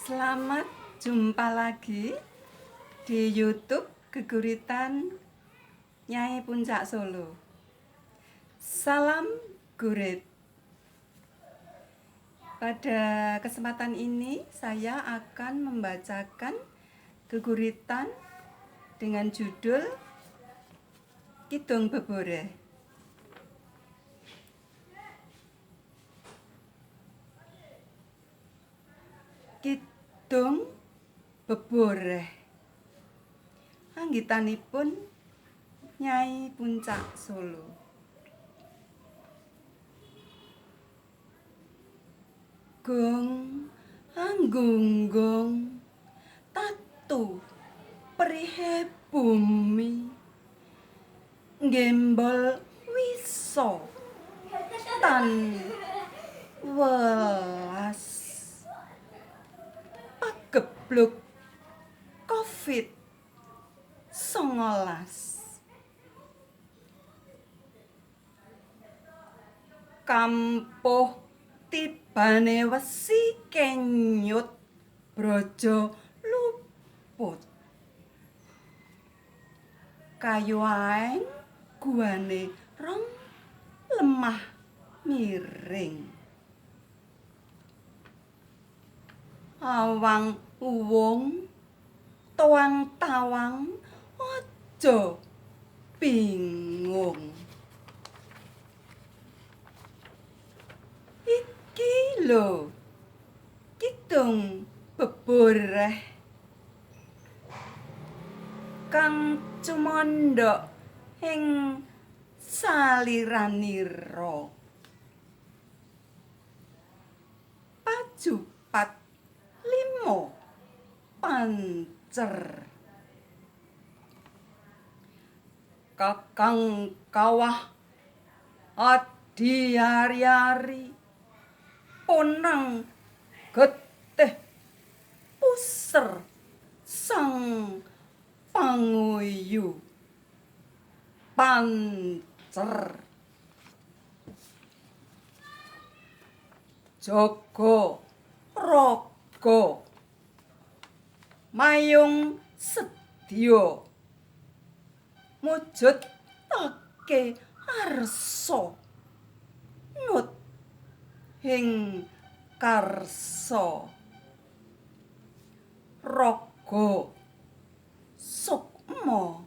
Selamat jumpa lagi di YouTube Geguritan Nyai Puncak Solo. Salam gurit. Pada kesempatan ini saya akan membacakan geguritan dengan judul Kidung Beboreh. Kidung Beboreh anggitanipun Nyai Puncak Solo. Gong anggunggung tatu perihe bumi nggembol wisa tan welas pagebluk Covid-19. Kampuh tibane wesi kenyut braja luput. Kayu aeng guane rong lemah miring. Awang uwung toang tawang aja bingung. Iki lho kidung beboreh kang cumandhak ing saliranira. Pajupat limo pancer. Kakang kawah adi ari-ari ponang getih puser sang panguyu pancer. Jaga raga mayung sedya mujudake arsa nut ing karsa. Raga sukma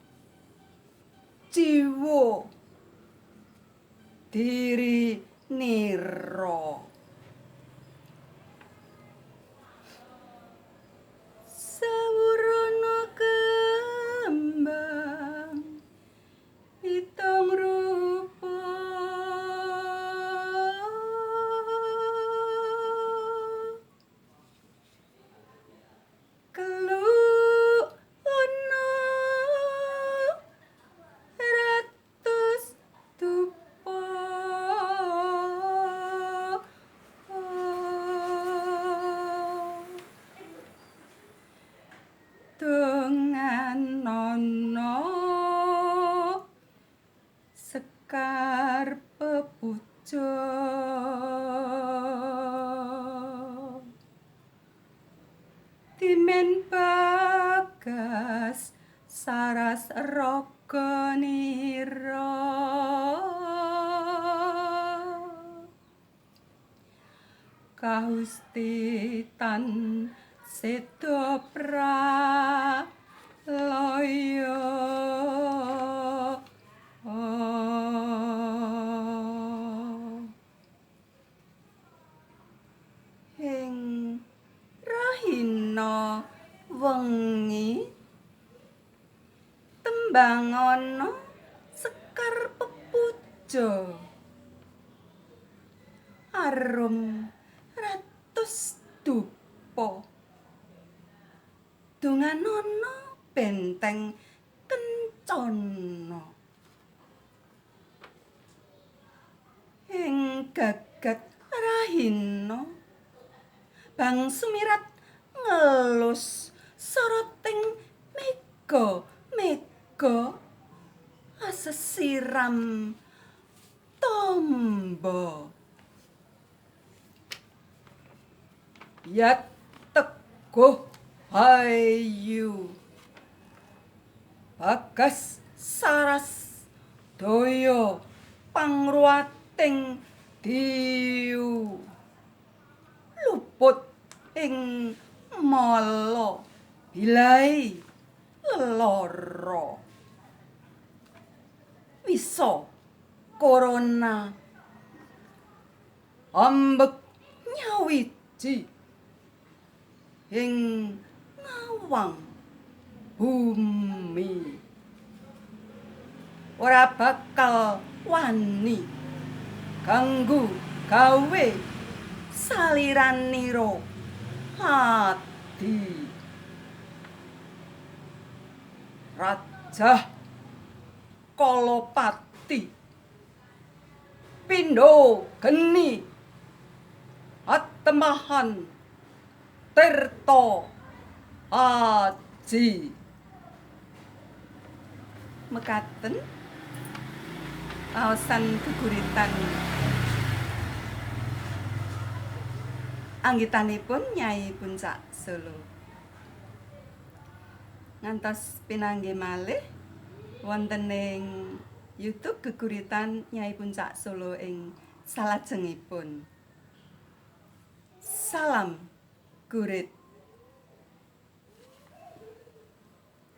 jiwa diri nira. Sawurana kembang pitung rupa keluk ana ratus dupa. Donganono sekar pepuja timen bagas saras raga nira. Kahusti tan seda pralaya. Ing rahina wengi tembang ana sekar pepuja arum ratus dupa. Donganono benteng kencana. Ing gagat rahina bang sumirat ngelus soroting mega mega asesiram tombo. Yatek Teguh hayu bagas saras daya pangruwating diyu luput ing mala bilai lelara wisa corona ambek nyawiji ing ngawang bumi ora bakal wani ganggu gawe saliranira ati. Rajah Kalapati pindha geni atemahan tirta aji. Mekaten waosan geguritan anggitanipun Nyai Puncak Solo. Ngantos pinanggih malih wonten ing YouTube geguritan Nyai Puncak Solo ing salajengipun. Salam gurit.